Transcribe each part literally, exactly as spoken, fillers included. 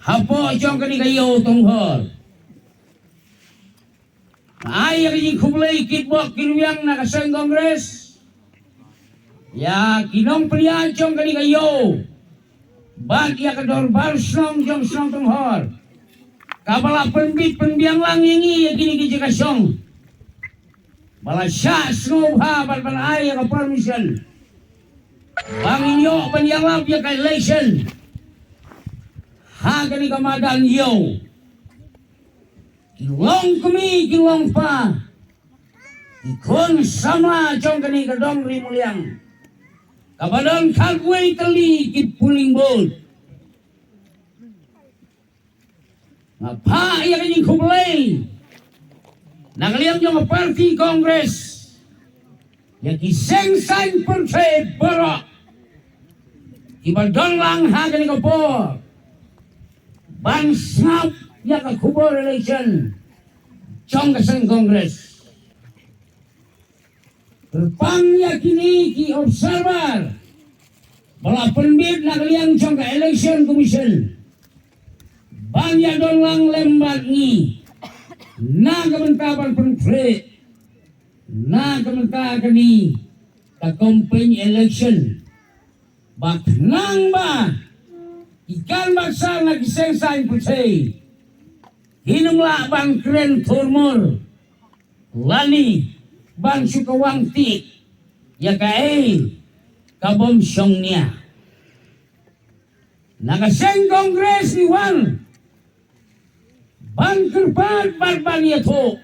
hapoh jong kane ka ïew Tonghor. Ai ïa ka jingkhublei kitbok kitrwiang na ka seng Congress ïa ki nongpynïaid jong kane ka ïew bad ïa ka dorbar shnong jong shnong Tonghor, kaba la pynbit pynbiang lang ïa ngi ïa kine ki jaka shong, ba la shah sngewbha bad ban ai ïa ka permission ba ngin ïoh ban ïalap ïa ka election ha kane ka madan ïew. Ki long kmie, ki long kpa, ki khun samla jong kane ka dong Ri Muliang, kaba don khatwei tylli ki polling booth. Nga phah ïa ka jingkhublei na ka liang jong ka party Congress ïa ki seng saiñ pyrthei baroh kiba don lang ha kane ka por ban sngap ïa ka khubor election jong ka seng Congress. Kyrpang ïa kine ki observer ba la pynbit na ka liang jong ka Election Commission ban ïa don lang lem bad ngi na ka bynta ban pynkhreh na ka bynta kane ka campaign election, ba khnang ba ki kan bad sar na ki seng saiñ pyrthei kin ym lah ban kren thurmur lane ban shu kawang tih ïa kaei ka bym shong nia. Na ka seng Congress ngi wan ban kyrpad bad ban ïathuh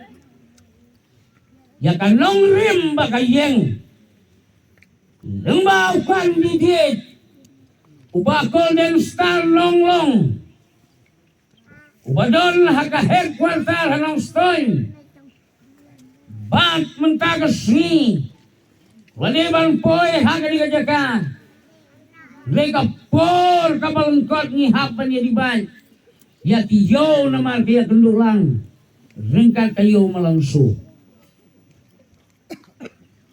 ïa ka nongrim ba ka ïeng, lyngba u candidate u Bah Golden Star Nonglong, uba don ha ka headquarter ha Nongstoiñ. Bad mynta ka sngi la dei ban poi ha kane ka jaka, dei ka por kaba lyngkot ngi hap ban ïa dibait ïa ki ïew namar ka ïakynduh lang ryngkat ka ïew Malangsu.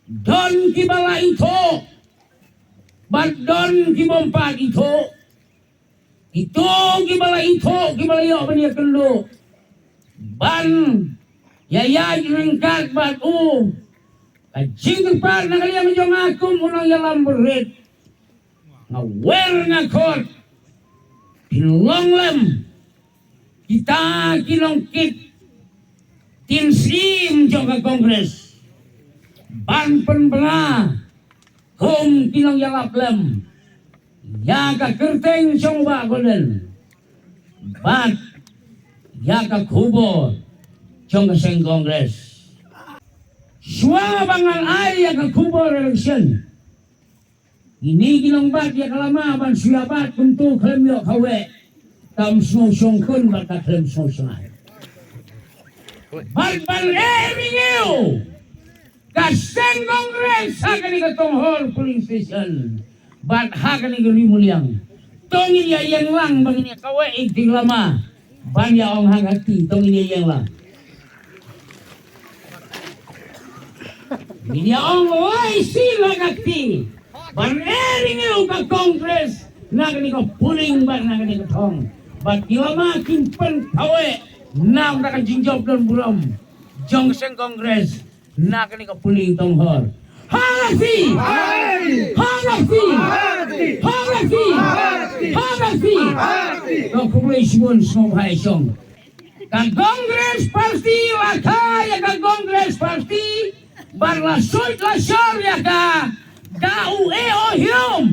Don kiba la ithuh bad don ki bym pat ithuh. Kito kiba la ithuh, kiba la ïoh ban ïakynduh ban ïa ïaid ryngkat bad u, ka jingkyrpad na ka liang jong nga kum u nongïalam barit, nga wer nga khot, phin long lem kita ki nongkit ktien syiem jong ka Congress ban pynbna kum ki nongïalap lem ïa ka kyrteng jong u Bah Golden bad ïa ka khubor jong ka seng Congress. Shuwa ba ngan ai ïa ka khubor election, kine ki long bad ïa ka lama ban shu ïa bat kumto khlem ïoh kawei. Kam sngew shongkun bad ka khlem sngew shngaiñ. Bad ban eh ring ïew ka seng Congress ha kane ka Tonghor polling station bad ha kane ka Ri Muliang. To ngin ïa ïeng lang ba ngin ïa kawei ïa ka lama ban ïa ong ha ka kti, to ngin ïa ïeng lang. Ngin ïa ong lai sien ha ka kti ban eh ring ïew ka Congress na kane ka polling bad na kane ka thong. Bad ki lama kin pynkawei na ka jingjop don burom jong ka seng Congress na kane ka polling Tonghor. Ha Khasi! Ha Khasi! Ha Khasi! Ha Khasi! Ka khublei shibun sngewbha ïa shong. Ka Congress Party la kha ïa ka Congress Party bad la suit la shor ïa ka da u E O Hyrum,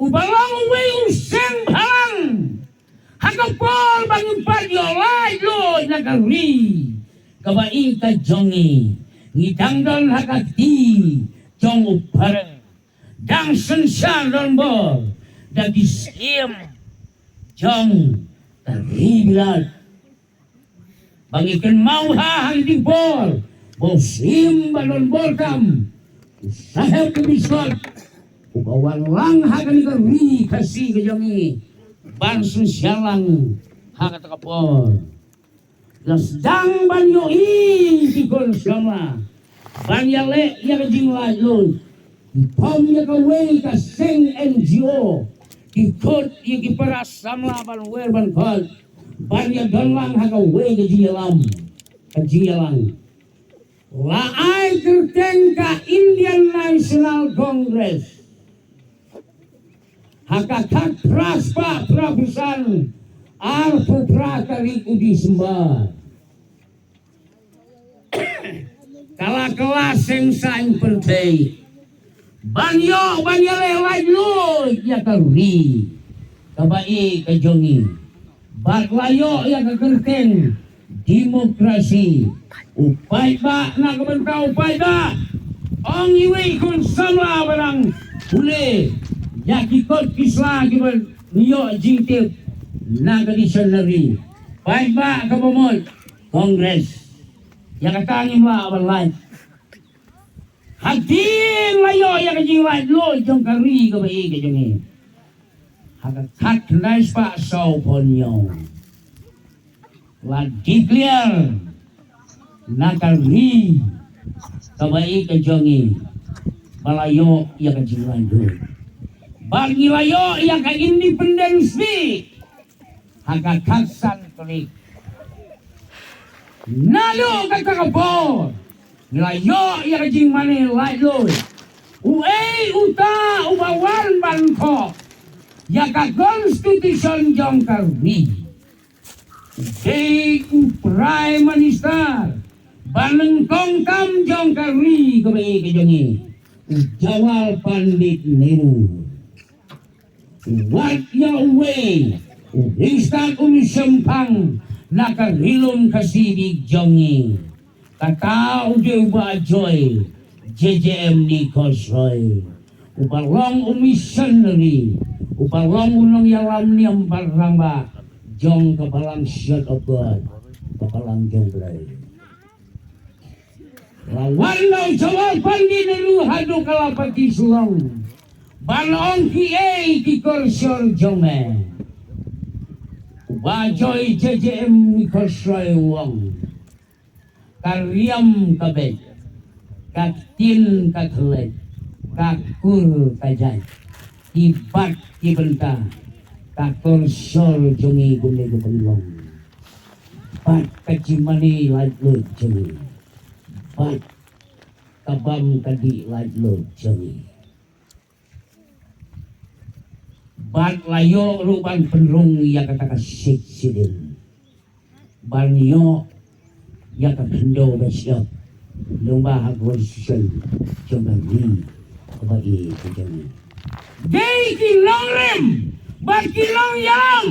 uba long uwei u seng bhalang ha ka por ba ngim pat ïoh laitluid na ka ri kaba ïeit ka jong ngi. Ngi dang don ha ka kti jong u phareng, dang synshar donbor da ki syiem jong ka ri Bilat. Ba ngi kynmaw ha ha ki por ba u syiem ba donbor tam, u Saheb Biskot, uba wan lang ha kane ka ri Khasi ka jong ngi ban synshar lang ha kata ka por. La sdang ban ïohi ki khun samla ban ïaleh ïa ka jinglaitluid. Ki pom ïa kawei ka seng N G O, ki khot ïa ki para samla ban wer ban khot ban ïa don lang ha kawei ka jingïalam, ka jingïalam. La ai kyrteng ka Indian National Congress ha ka khatphra spah phra phew san, arphew phra tarik u December. Ka la kylla seng saiñ pyrthei ban ïoh ban ïaleh laitluid ïa ka ri kaba ïeit ka jong ngi. Bad la ïoh ïa ka kyrteng demokrasi. U paidbah na ka bynta u paidbah, ong iwei i khun samla ba dang pule ïa ki kot ki sla kiba ïoh jingtip na ka dictionary. Paidbah kaba mut Congress. Ïa kata ngim lah ban lait. Hadien la ïoh ïa ka jinglaitluid jong ka ri kaba ïeit ka jong ngi ha ka khatkhyndai spah sawphew hynñiew, la declare na ka ri kaba ïeit ka jong ngi ba la ïoh ïa ka jinglaitluid. Ba ngi la ïoh ïa ka Independence Day ha ka khatsan tarik. Naduh kata ka por ngi la ïoh ïa ka jingmane laitluid. Uei uta uba wan ban thoh ïa ka constitution jong ka ri? Dei u Prime Minister ba nyngkong tam jong ka ri kaba ïeit ka jong ngi, u Jawahar Pandit Nehru. Wat ïa uwei u riewstad un shemphang na ka ri lum Khasi Biik jong ngi. Kata u dei u Bah Joy J J M Nichols Roy, uba long u missionary, uba long u nongïalam niam bad rangbah jong ka Balang Church of God, ka Balang jong U Blei. La wan na u Jawahar Pandit Nehru haduh Kalapati Shillong ban ong kiei ki kyrshor jong me. U Bah Joy J J M Nichols Roy u ong, ka riam ka beit, ka ktien ka khlem, ka kur ka jait, ki bat ki bynta, ka kyrshor jong ngi kumne kumba ngi long. Bad ka jingmane laitluid jong ngi, bad ka bam ka dih laitluid jong ngi. Bad la ïoh ruh ban pynrung ïa kata ka Sixth Schedule ban ïoh ïa ka khyndew ba shyiap lyngba ha constitution jong ka ri kaba ïeit ka jong ngi. Dei ki nongrim bad ki nongïalam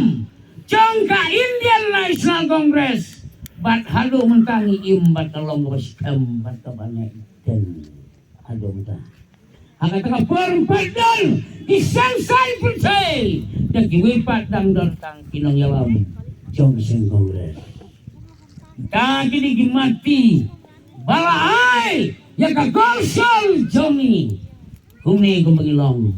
jong ka Indian National Congress bad haduh mynta ngi im bad ka long kaba skhem bad kaba neh ten haduh mynta. Ha kata ka por pat don ki seng saiñ pyrthei, da kiwei pat dang don tang ki nongïalam jong ka seng Congress. Da kine ki matti ba la ai ïa ka kyrshor jong ngi kumne kumba ngi long,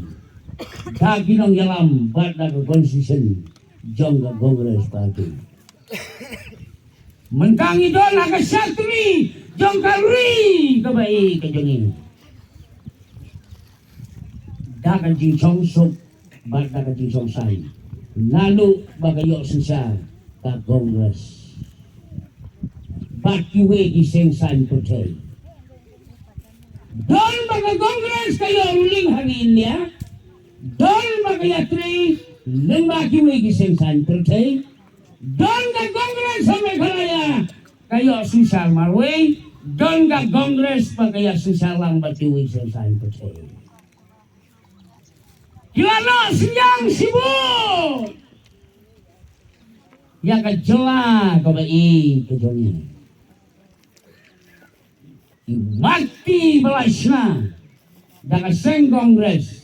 da ki nongïalam bad da ka constitution jong ka Congress Party. Mynta ngi don ha ka shatri jong ka ri kaba ïeit ka jong ngi. Da ka jingshongsuk bad da ka jingshongsaiñ naduh ba ka ïoh synshar ka Congress bad kiwei ki seng saiñ pyrthei. Don ba ka Congress ka ïoh ruling ha ri India, don ba ka ïatri lyngba kiwei ki seng saiñ pyrthei. Don ka Congress ha Meghalaya ka ïoh synshar marwei, don ka Congress ba ka ïoh synshar lang bad kiwei seng saiñ pyrthei. Ki la noh synñiang shibun ïa ka jylla kaba ïeit ka jong ngi. Ki matti ba la shna da ka seng Congress,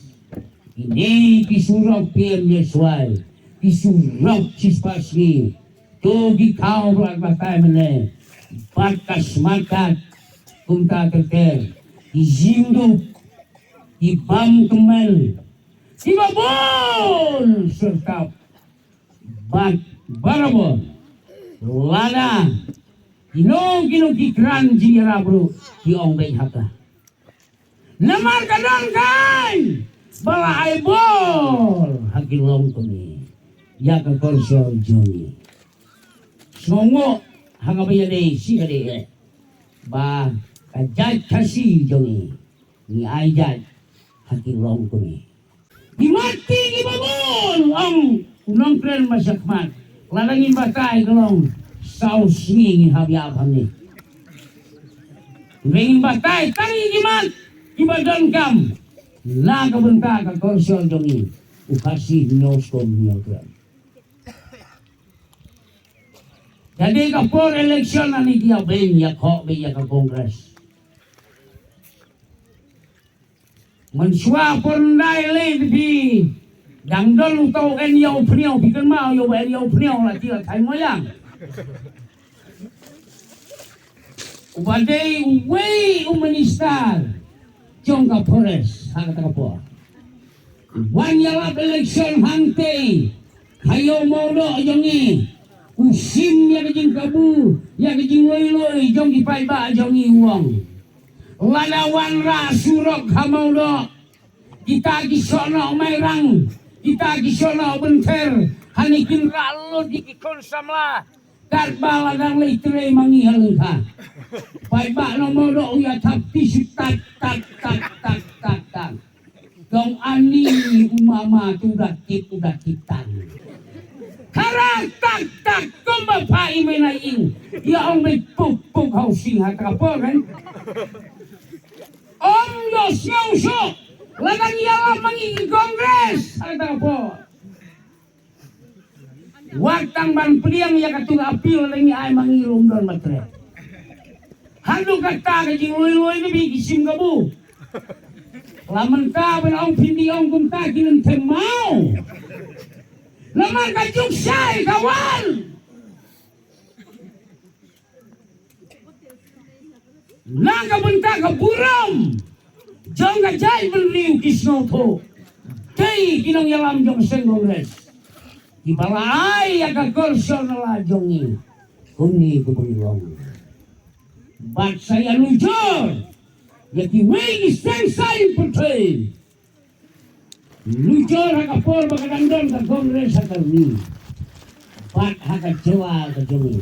kine ki surok P M J S Y, ki surok shispah sngi, to ki khaw ba la batai mynne, bad ka smartcard kumta ter ter, ki jingduk, ki bam kmen, kiba bun syrtap. Bad barabor lada kino kino ki kren jingïarap ruh ki ong beit ha ka. Namar ka don ka aiñ Ba la ai bor ha ki longkmie ïa ka culture jong ngi. Sngewnguh ha kaba ïadei shi ka dei eh ba ka jait Khasi jong ngi ngi ai jait ha ki longkmie. Ki mat ki kiba bun, ong u nongkren ba shakhmat. Lada ngin batai ka long saw sngi ngin hap ïa phan ni. Ngin batai tang ki mat kiba donkam na ka bynta ka culture jong ngi. U Khasi hynñiew skom hynñiew kren. Jadi ka por election ani ki ïa beiñ ïa khoh beiñ ïa ka Congress. Mynshuwa por ndai lei phi dang don uto en ïa u pniaw, phi kynmaw ïa u ba en ïa u pniaw la ti la thaiñ moyang. Uba dei uwei u minister jong ka forest ha kata ka por. Wan ïalap election hangtei ha ïew mawdoh jong ngi. U shim ïa ka jingkabu ïa ka jingloi loi jong ki paidbah jong ngi u ong. Lada wanrah surok ha mawdoh, kita ki shohnoh Mairang, kita ki shohnoh Bynther, hani kin rah lut ïa ki khun samla. Katba la dang leit trei ma ngi ha lyngkha. Paidbah na mawdoh u ïa thap tissue tak tak tak tak tak tak. Dong ani u mama tu da tip u da tip tang. Kara tak tak kumba pha i mena ing. Ïa ong beit puk puk housing ha kata ka por kan. Ong ïoh sngewsuk. La dang ïalap ma ngi ki Congress ha kata ka por. Wat tang ban pdiang ïa katu ka appeal lada ngi ai ma ngi ruh ym don ba treh. Haduh kata ka jingloi loi ne beit ki shim kabu. La mynta ban ong phin dei ong kumta ki lynthem maw. Namar ka juk shai ka wan. Na ka bynta ka burom jong ka jaitbynriew ki sngewthuh. Dei ki nongïalam jong ka seng Congress kiba la ai ïa ka culture na la jong ngi. Kumne kumba ngi long. Bad sa ïa nujor ïa kiwei ki seng saiñ pyrthei. Nujor ha ka por ba ka dang don ka Congress ha ka ri bad ha ka jylla ka jong ngi.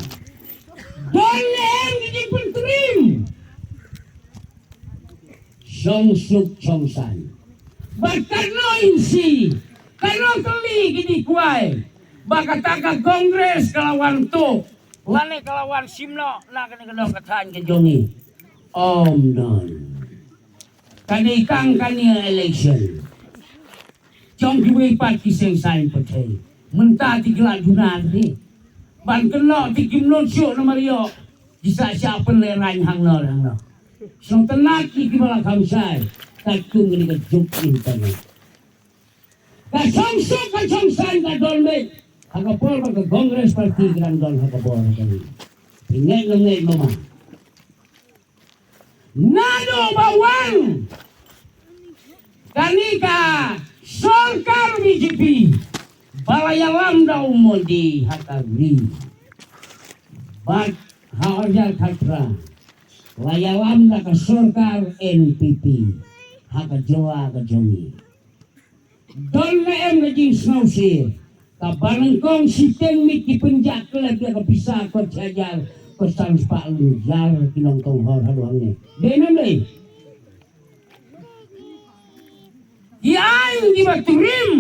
Don ne em ki jingpyntrim? Shong suk shong saiñ. Bad katno insi, katno tylli ki dei kwai ba kata ka Congress ka la wan tuh lane ka la wan shim noh na kane ka dong ka thaiñ ka jong ngi. Ym don. Ka dei tang kane election jong kiwei pat ki seng saiñ pyrthei. Mynta te ki la duna te ban kynnoh te kim nud shuh namar ïoh ki sa shah pynlehrain hangno hangno. Sngewtynnat ïa kiba la kham shai katkum kane ka juk internet. Ka shong suk ka shong saiñ ka don beit ha ka por ba ka Congress Party ka dang don ha ka bor ha kane. Phi ngeit ne ym ngeit mama. Naduh ba wan kane ka sorkar B J P ba la ïalam da u Modi ha ka ri bad ha arhajar khatphra la ïalam da ka sorkar N P P ha ka jylla ka jong ngi. Don ne em ka jingsngewsih kaba nyngkong shiteng mit ki pynjah klep ïa ka pisa kot shi hajar kot san spah lun jar ki nongtong hor haduh hangne. Dei ne em dei? Ki aiñ kiba trim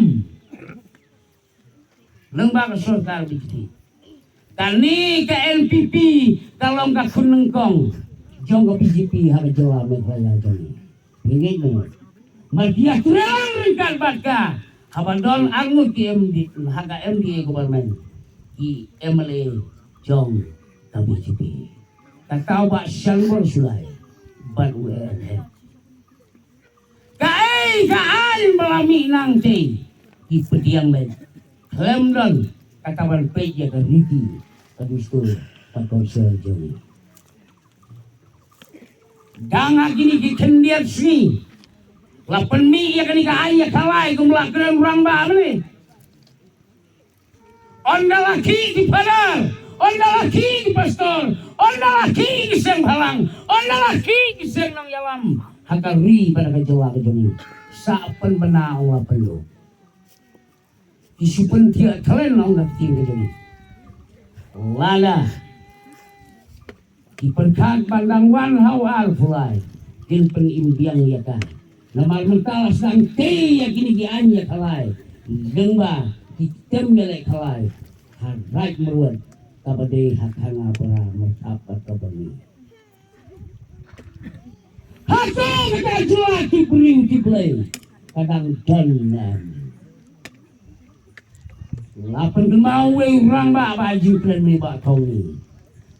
lyngba ka sorkar B J P. Kane ka N P P ka long ka khun nyngkong jong ka B J P ha ka jylla Meghalaya jong ngi. Phi ngeit ne em? Mar ki ïatrei lang ryngkat bad ka haba don arngut ki M D, ha ka M D A government, ki M L A jong ka B J P. Kata u Bah Shanbor Sulai bad u A N F. Kaei ka aiñ ba la mih nangtei? Ki pdiang lem. Khlem don kata ban peit ïa ka riti, ka dustur, ka culture jong ngi. Dang ha kine ki khyndiat sngi la pynmih ïa kane ka aiñ ïa ka lai kum la kren rangbah mynne. Ynda la khih ki phadar, ynda la khih ki pastor, ynda la khih ki seng bhalang, ynda la khih ki seng nongïalam ha ka ri bad ha ka jylla ka jong ngi. Sa pynbna ong la pynlong. Ki shu pynthiah thlen ong ka ktien ka jong ngi. Lada ki pyrkhat ban dang wan ha u arphew lai, kin pynim biang ïa ka. Namar mynta la sdang tei ïa kine ki aiñ ïa ka lai. Lyngba ki tem ïa leh ka lai. Ha Raid Myrwat kaba dei ha Khanapara, Myrthap bad ka Byrni. Hato kata jua ki briew ki Blei ka dang don ne em? La pynkynmaw uwei u rangbah ba jingkren ne ba thong ni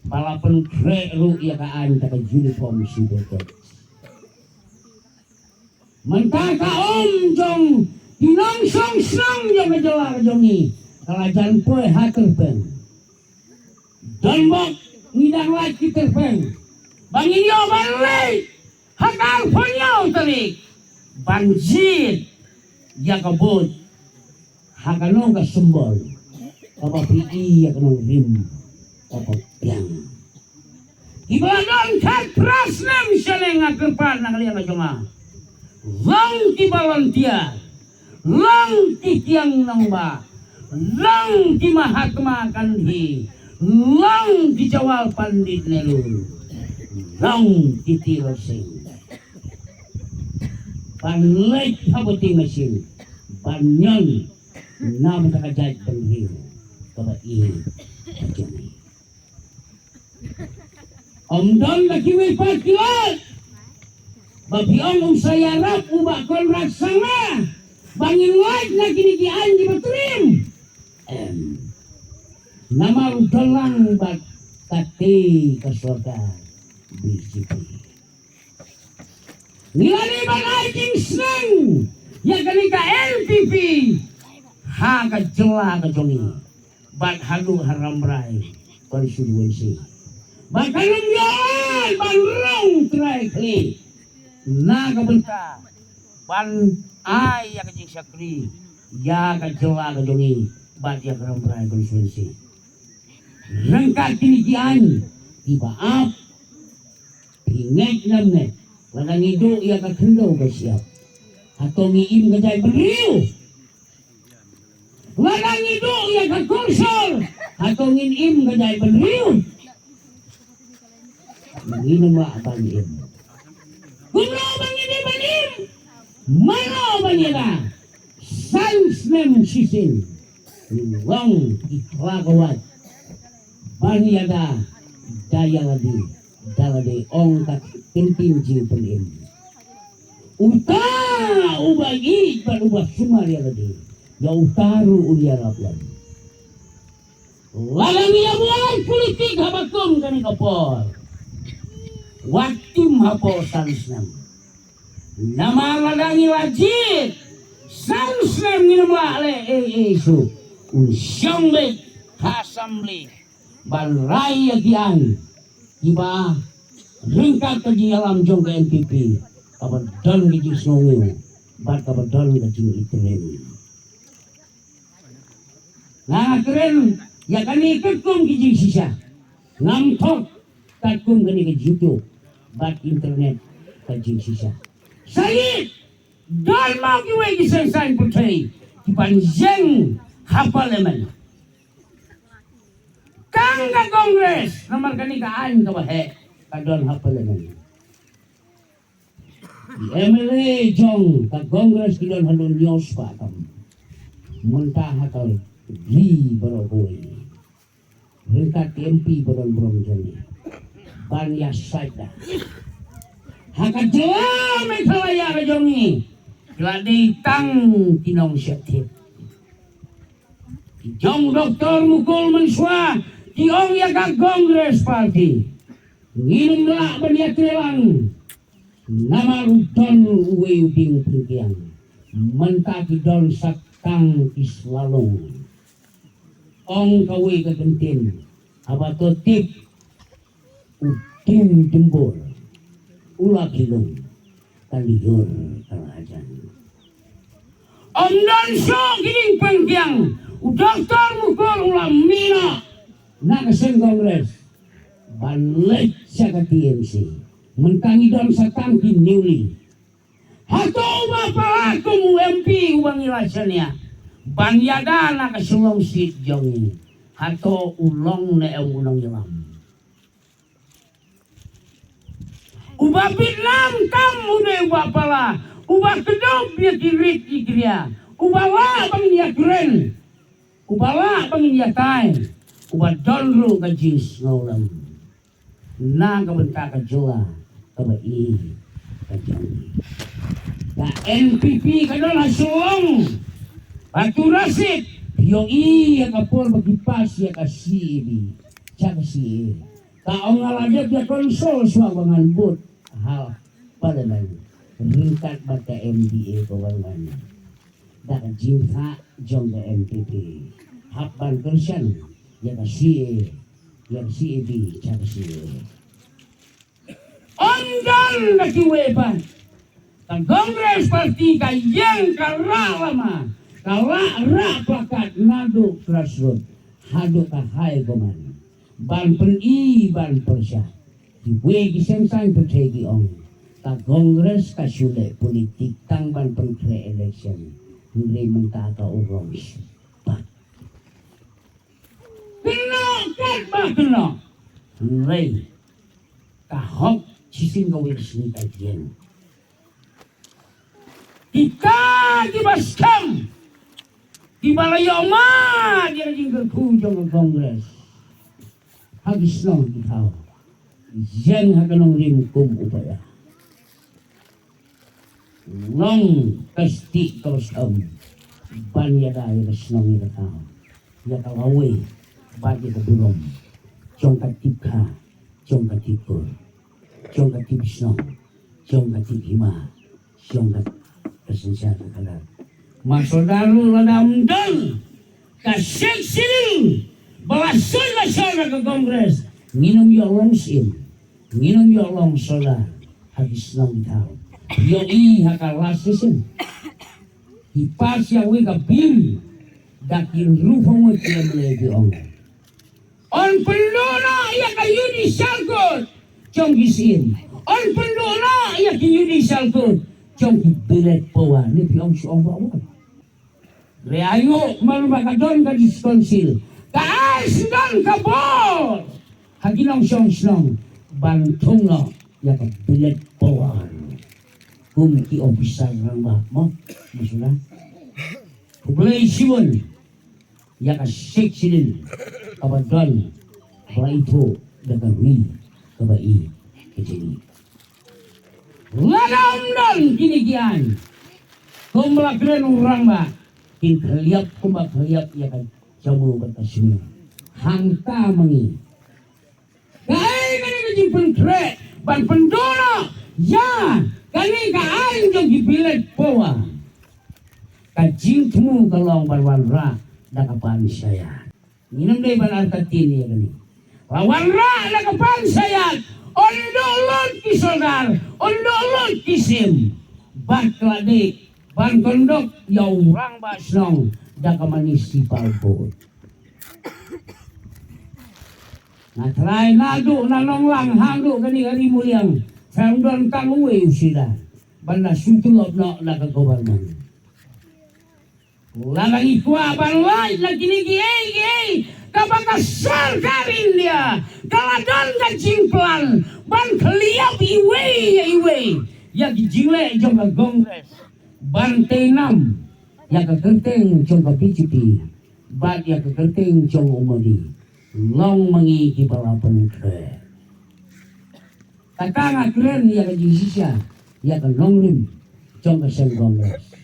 ba la pynkhreh ruh ïa ka aiñ ta ka uniform civil code. Mynta ka um jong ki nongshong shnong jong ka jylla ka jong ngi ka la jan poi ha tyrpeng. Don bok ngi dang lait ki tyrpeng ba ngin ïoh ban leit ha ka arphew hynñiew tarik ban jied ïa ka vote ha kano ka symbol kaba phi i ïa ka nongrim kaba biang. Kiba la don khatphra snem shaneng nga kyrpad na ka liang ka jong nga. Long ki volunteer, long ki kiang nongbah, long ki Mahatma Gandhi, long ki Jawahar Pandit Nehru, long ki Tir Singh. Ban leit ha voting machine ban ñion na bynta ka jaitbynriew kaba i ka jong ngi. Ym don da kiwei pat ki lad ba phi ong u sa ïarap u Bah Conrad Sangma ba ngin lait na kine ki aiñ kiba triem. Em. Namar u don lang bad katei ka sorkar B J P. Ngi la dei ban ai jingsneng ïa kane ka N P P ha ka jylla ka jong ngi bad haduh ha Rambrai constituency. Bad kan ym ïoh ban rung trai khlieh na ka bynta ban ai ïa ka jingshakri ïa ka jylla ka jong ngi bad ïa ka Rambrai constituency. Ryngkat kine ki aiñ kiba ap. Phi ngeit ne ym ngeit, lada ngi duh ïa ka khyndew ka shyiap, hato ngi im ka jaitbynriew? Lada ngi duh ïa ka korsor, hato ngin im ka jaitbynriew? Ngin ym lah ban im. Kumno ba ngin ïa ban im? Mano ban ïada? San snem shisien ngi long ki khlawait ban ïada da ïa lade, da lade ong ka ktien jingpynim. Uta uba ïeit bad uba sumar ïa lade, ïa uta ruh un ïarap lem. Lada ngi ïa buh politik haba kum kane ka por, wat tim hapoh san snem. Namar lada ngi la jied san snem ngin ym lah leh ei ei shuh. Un shong beit ha assembly ban rai ïa ki aiñ kiba ryngkat ka jingïalam jong ka N P P kaba don ka jingsngewnguh bad kaba don ka jingitriem. Nga kren ïa kane katkum ki jingshisha. Ngam thok katkum kane ka YouTube bad internet ka jingshisha. Sa ïeit, don mo kiwei ki seng saiñ pyrthei ki ban ïeng ha parliament. Tang ka Congress namar kane ka aiñ kaba heh ka don ha parliament. Ki M L A jong ka Congress ki don haduh hynñiew spah tam. Mynta ha ka Ri baroh kawei ryngkat ki M P ba don burom jong ngi ban ïasaid da ha ka jylla Meghalaya ka jong ngi. Ki la dei tang ki nongshah thied. Ki jong Doktor Mukul mynshuwa ki ong ïa ka Congress Party ngin ym lah ban ïatreilang. Namar u don uwei u dieng pyrkiang. Mynta ki don sa tang ki slalong. Ong kawei ka kyntien, haba to tip u dieng dymbur u la khilung, ka lyiur ka la jan. Ym don shuh ki dieng pyrkiang. U Doktor Mukul u la mih noh na ka seng Congress ban leit sha ka T M C. Mynta ngi don sa tang ki newly. Hato uba palat kum u M P uba ngi la shaniah ban ïada na ka Shillong seat jong ngi, hato u long ne em u nongïalam? Uba bit nam tam u dei uba palat, uba kdup ïa ki rit ki kria, uba lah ban ïakren, uba lah ban ïatai, uba don ruh ka jingsngewlem na ka bynta ka jylla kaba ïeit ka jong ngi. Ka N P P ka don ha Shillong, ha Tura seat, ïohi ïa ka por ba ki pass ïa ka C A B, ïa ka C A A. Ka ong nga la dep ïa consult shuwa ba ngan bud ha Parliament ryngkat bad ka M D A government. Da ka jingthah jong ka N P P hap ban kyrshan ïa ka C A, ïa ka C A B, ïa ka C A A. Ym don da kiwei pat. Ka Congress Party ka ïeng ka rah lama, ka rah, rah plakat naduh grassroots haduh ka high command ban pyni, ban pyrshah. Kiwei ki seng saiñ pyrthei ki ong ka Congress ka shu leh politik tang ban pynkhreh election. Hynrei mynta ka urong pat. Kynnoh katba kynnoh. Hynrei ka hok shisien kawei ka sngi ka ïeng. Kita kiba skhem, kiba la ïoh mad ïa ka jingkyrkhu jong ka Congress ha ki shnong ki thaw, ïeng ha ka nongrim kum u paidbah. Long ka stieh kaba skhem ban ïada ïa ka shnong ïa ka thaw, ïa ka lawei bad ïa ka burom jong ka tip kha, jong ka tip kur, jong ka tip shnong, jong ka tip hima, jong ka, ka synshar ka khalat. Ma Sordar ruh lada ym don ka Sheikh Syiem ba la soi la shoi na ka Congress, ngin ym ïoh long Syiem, ngin ym ïoh long Sordar ha ki shnong ki thaw. Ïohi ha ka last session, ki pass ïa uwei ka bill da ki hynriewphew ngut ki M L A, ki ong, yn pynduh noh ïa ka judicial court jong ki Syiem, yn pynduh noh ïa ki judicial court jong ki bellied power. Ne phi ong shu ong ba ong. Re ayu man ba ka don ka District Council, ka ai sdang ka bor ha ki nongshong shnong ban thung noh ïa ka bellied power kum ki officer rangbah mo, ma Sordar. Khublei shibun ïa ka Sheikh Syiem kaba don, ba la ithuh da ka ri kaba ïeit ka jong ngi. Lada ym don kine ki aiñ, kumba la kren u rangbah, kin khylliap kumba khylliap ïa ka jamu bad ka shñiuh. Hangta ma ngi, kaei kane ka jingpynkhreh ban pynduh noh ïa kane ka aiñ jong ki bellied power? Ka jingthmu ka long ban wanrah da ka pan shyiap. Ngim dei ban artatien ïa kane. Ba wanrah da ka pan shyiap, un duh lut ki Sordar, un duh lut ki Syiem. Bad ka la dei ban kyndok ïa u rangbah shnong da ka municipal vote. Nga trai naduh na Nonglang haduh kane ka Ri Muliang, sa don tang uwei u Sordar ban da shu tulop noh na ka government. Lada ngi kwah ban lait na kine kiei kiei, kaba ka sorkar India ka la don ka jingplan ban khylliap iwei ïa iwei ïa ki jingleh jong ka Congress, ban tei nam ïa ka kyrteng jong ka B J P bad ïa ka kyrteng jong u Modi. Long ma ngi kiba la pynkhreh. Kata nga kren ïa ka jingshisha ïa ka nongrim jong ka seng Congress.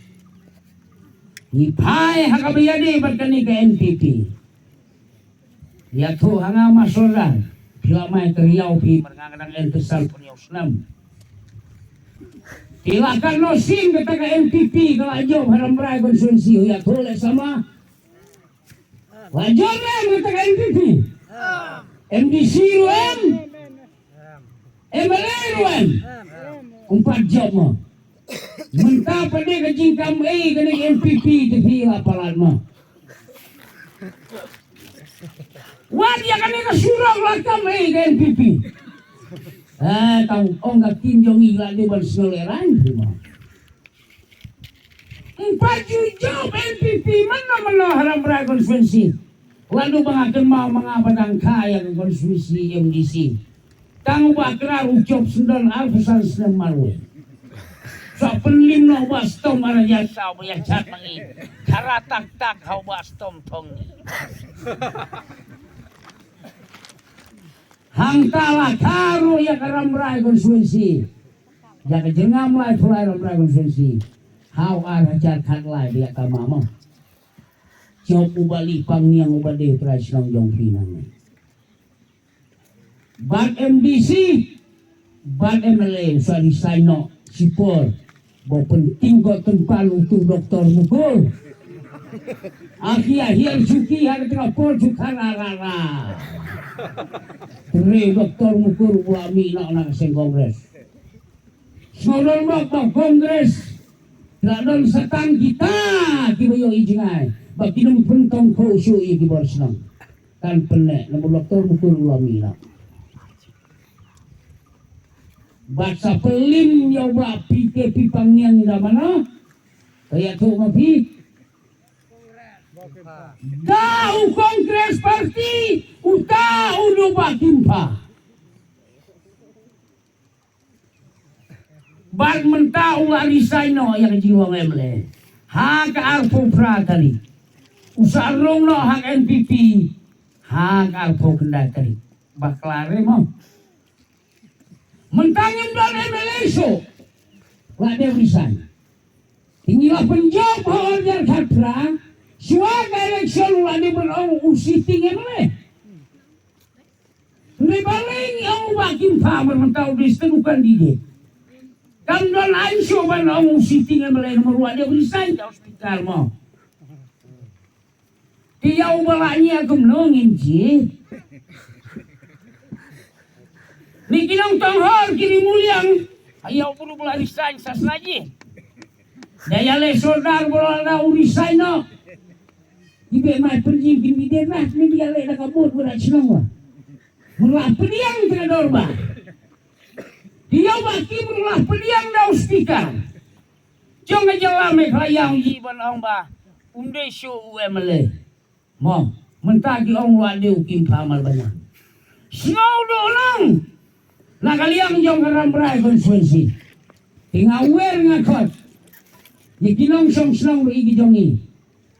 Ngi phai ha kaba ïadei bad kane ka N P P. Ïathuh ha nga ma Sordar, phi la mai ka riaw phi, mar nga nga dang en te san phew hynñiew snem. Te la katno sien kata ka N P P ka la jop ha Rambrai constituency, ïathuh leh sa ma. La jop em kata ka N P P? M D C ruh em? M L A ruh em? Ym pat jop mo. Mynta pat de ka jingkam ei kane ka N P P te phi la palat mo. Wat ïa kane ka surok la kam ei ka N P P. Eh, tang ong ka ktien jong ngi la dei ban sngewlehraiñ phi mo. Ym pat ju jop N P P mynno mynno ha Rambrai constituency. Lada ba nga kynmaw ma nga ba dang kha ïa ka constituency M D C. Tang uba krar u jop sngewdon arphew san snem marwei. Sa pynlim noh uba stom ara ïa sa uba ïa chat ma ngi. Khara tak tak ha uba stom thong ngi. Hangta la kha ruh ïa ka Rambrai constituency. Ïa ka jingam lai pulai Rambrai constituency. Ha u ar hajar khatlai ïa ka mama. Jop uba lipang niang uba dei u trai shnong jong phi nangne. Bad M D C, bad M L A, u sa resign noh shipor. Ba pynting ko tempan utu Doktor Mukul. Aki akhir suki ha ka tengah por suka ra ra ra. Tre Doktor Mukul u la mih noh na ka seng Kongres. Sngewdon bok bok Kongres. La don satan kita kiba ïoh i jingai. Ba ki nong pyntong ko shu i ki bor shnong. Kan pyneh, namar Doktor Mukul u la mih noh. Bad sa pynlim ïa u Bah P K P Pangniang da mano? Ka ïathuh ma phi. Da u Congress Party, uta u dei u Bah Kimpha. Bad mynta u la resign noh ïa ka jinglong M L A. Ha ka arphew phra tarik. U sa rung noh ha ka N P P. Ha ka arphew khyndai tarik. Bakla re mo. Mynta ngim don M L A shuh. La dep resign. Te ngi la pynjop ha u ar hajar khatphra. Shuwa ka election la dep ban ong u sitting M L A. Hynrei balei ngi ong u Bah Kimpha mar mynta u dei sdang u candidate. Kam don aiñ shuh ban ong u sitting M L A namar u la dep resign da u speaker mo. Te ïa uba la ñiah kumno ngin ji. Ni ki nongtonghor ki ri muliang. Ïa u bru ba la resign sa sna ji. Da ïa leh sordar ba la da u resign noh. Ki beh mai pynjing ki bide nah ni ïa leh da ka bud ba da chnong wa. Mula pynjing ki na dorbar. Ïa uba ki mula pynjing da u speaker. Jong ka jylla Meghalaya u ji ban ong ba um dei shuh u M L A. Mo, mynta ki ong u dei u Kimpha Malbanyang. Sngew duh nong na ka liang jong ka Rambrai constituency. Ki nga wer nga khot. Ïa ki nongshong shnong ba i ki jong i.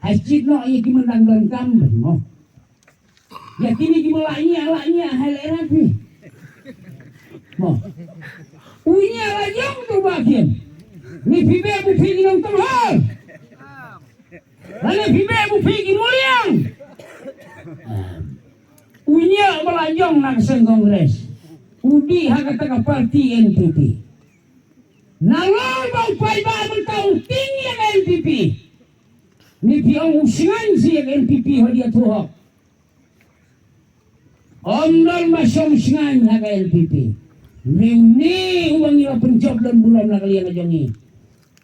Ha jit noh ïa ki myndang donkam mo. Ïa kine ki ba la ñiah la ñiah hai leh rat phi. Mo. U ñiah la jong tu ba kin. Ni phi beh bu phi ki nongtonghor. Lane phi beh bu phi ki muliang. U ñiah ba la jong na ka seng Congress. U dih ha kata ka party N P P. Nalor ba u paidbah mynta u tieng ïa ka N P P. Ni phi ong u sngain sha ïa ka N P P hoi ïathuh hok. Ym don ba shong sngain ha ka N P P. Hynrei une uba ngi la pynjop don burom na ka liang ka jong ngi.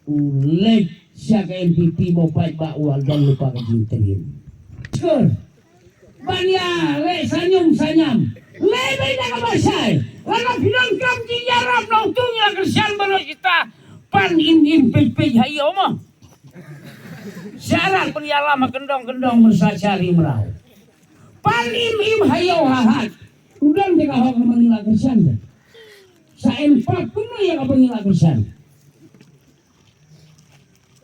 U leit sha ka N P P ba u paidbah u la don lypa ka jingtrei. Sure. Ban ïa leh sanyum sanyam. Leh beit da kaba shai. Lada phi donkam jingïarap na utu u nongkyrshan baroh kita. Pan im im peit peit ha ïew mo. Sha rat ban ïalam ha kyndong kyndong ban sa shari mraw. Pan im im ha ïew ha hat. U don te ka hok ha ma ngi la kyrshan te. Sa em pap kumno ïa kaba ngi la kyrshan.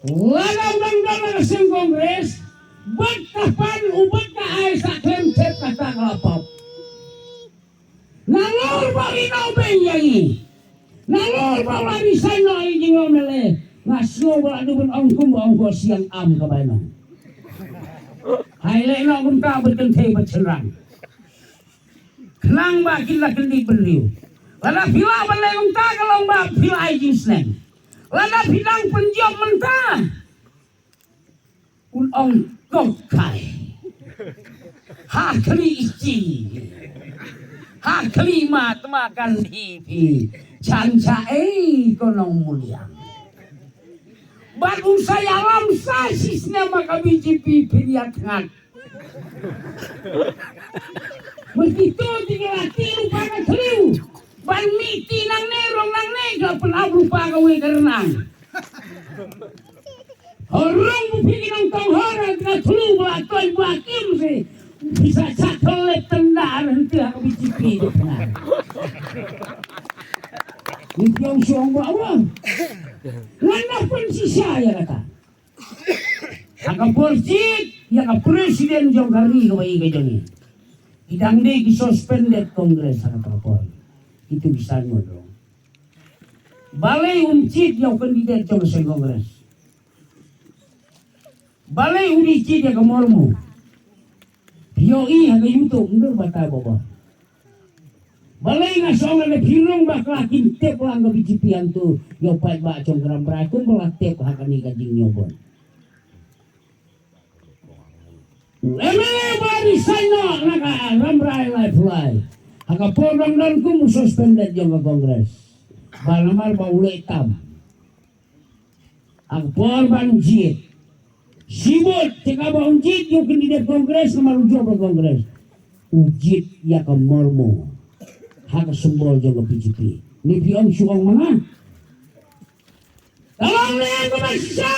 Lada u dang don ha ka seng Congress, bad ka pan u bad ka ai sa khlem thep kata ka la pap. Nalor ba u ïeh na u beiñ ïa ngi. Nalor ba u la resign noh ïa jingong M L A. Nga sngew ba la dei ban ong kumba ong ko siang am ka bainong. Hai leh noh kumta bad kynthei bad shynrang. Khnang ba kin la kyndit bynriew. Lada phi lah ban leh kumta ka long ba phi la ai jingsneng. Lada phi dang pynjop mynta. Un ong kok kai. Ha khlieh i chi. Ha khlieh ma tma kan hi phi. Chan cha ei ko nong muliang. Bad un sa ïalam sa shisnem ma ka B J P phin ïa thngat. Mynta to ti ka la ti rupa ka thliew. Ban mih ti nangne rong nangne ka pynap rupa ka wei ka rnang. Horong bu phi ki nongtong hor, nga thlu ba toy ba kim si. Pisa chakol le tenda hynte ha B J P de pna. Ni pyong shong ba wa. Ngan na pun sisa ïa kata. Ha ka por jied ïa ka president jong ka ri kaba i ka jong i. Ki dang dei ki suspended Congress ha kata ka por. Itu ki san mo dong. Balei um jied ïa u candidate jong ka seng Congress. Balei u dei jied ïa ka Murmu. Phi ïohi ha ka YouTube, ym dur batai baba. Balei nga song lada phi rung bakla kin tip lang ka B J P hangtu ïa u paidbah jong ka Rambrai kumba la tip ha kane ka jingïoh vote. U M L A ba resign noh na ka Rambrai Lai Phlai. Ha ka por dang don kum u suspended jong ka Congress. Ba namar ba u leh tam. Ha ka por ban jied. Shi vote, te kaba un jied ïa u candidate Congress namar u jop ka Congress. U jied ïa ka Murmu. Ha ka symbol jong ka B J P. Ni phi ong shu ong ma nga. Ka long ne kaba shisha.